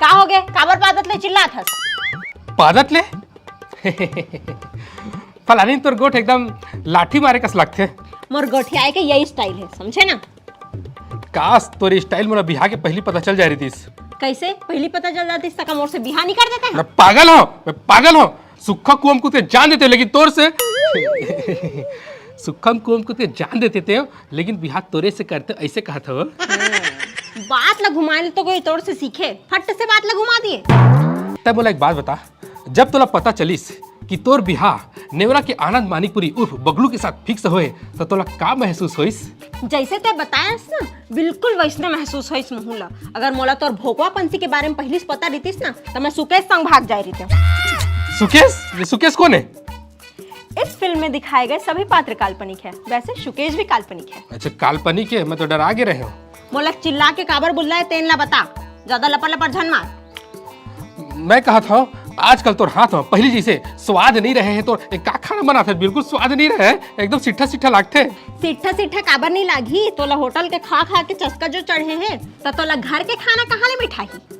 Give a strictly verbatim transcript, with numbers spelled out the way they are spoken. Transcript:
का होगे? काबर पादत ले चिल्लात हस? पादत ले? फलानी, तोर गोठ एकदम लाठी मारे कस लगथे। मोर गोठियाए के यही स्टाइल है, समझे ना? काश तोर स्टाइल मोला बिहा के पहली पता चल जाए रहितिस। कैसे? पहली पता चल जातिस त का मोर से बिहा नहीं कर देते हैं? मैं पागल हूँ, मैं पागल हूँ। सुक्खा कुआं म कूद के जान देते हो, लेकिन तोर से सुक्खा कुआं म कूद के जान देते हो, लेकिन बिहा तोरे से करते, ऐसे कहत हो। बात ला घुमाए ले तो कोई तोर से सीखे, फट से बात ला घुमा दिए। तब बोला, एक बात बता, जब तोला पता चलिस कि तोर बिहा नेवरा के आनंद मानिकपुरी उर्फ बगलू के साथ फिक्स होए, तो तोला का महसूस होइस? जैसे तै बतायस ना, बिल्कुल वैसने महसूस होइस मुहू ला। अगर मोला तोर भोकवा पंछी के बारे में पहली से पता रहितिस ना, तो मैं सुकेश संग भाग जाए रहिते। सुकेश? ये सुकेश कौन है? इस फिल्म में दिखाए गए सभी पात्र काल्पनिक है। वैसे सुकेश भी काल्पनिक है। अच्छा, काल्पनिक है, मैं तो डरा के रहे हूँ। मोला चिल्ला के काबर बुल्ला है, तेन ला बता। ज्यादा लपर लपर झन मार। मैं कहत हूँ, आजकल तोर हाथ में पहली जैसे स्वाद नहीं रहे है, तोर एक का खाना बनात है, बिल्कुल स्वाद नहीं रहे है, एकदम सिट्ठा सिट्ठा लागथे। सिट्ठा सिट्ठा काबर नहीं लागही? तोला होटल के खा खा के चस्का जो चढ़े है, त तोला घर के खाना कहाँ ले मिठाही?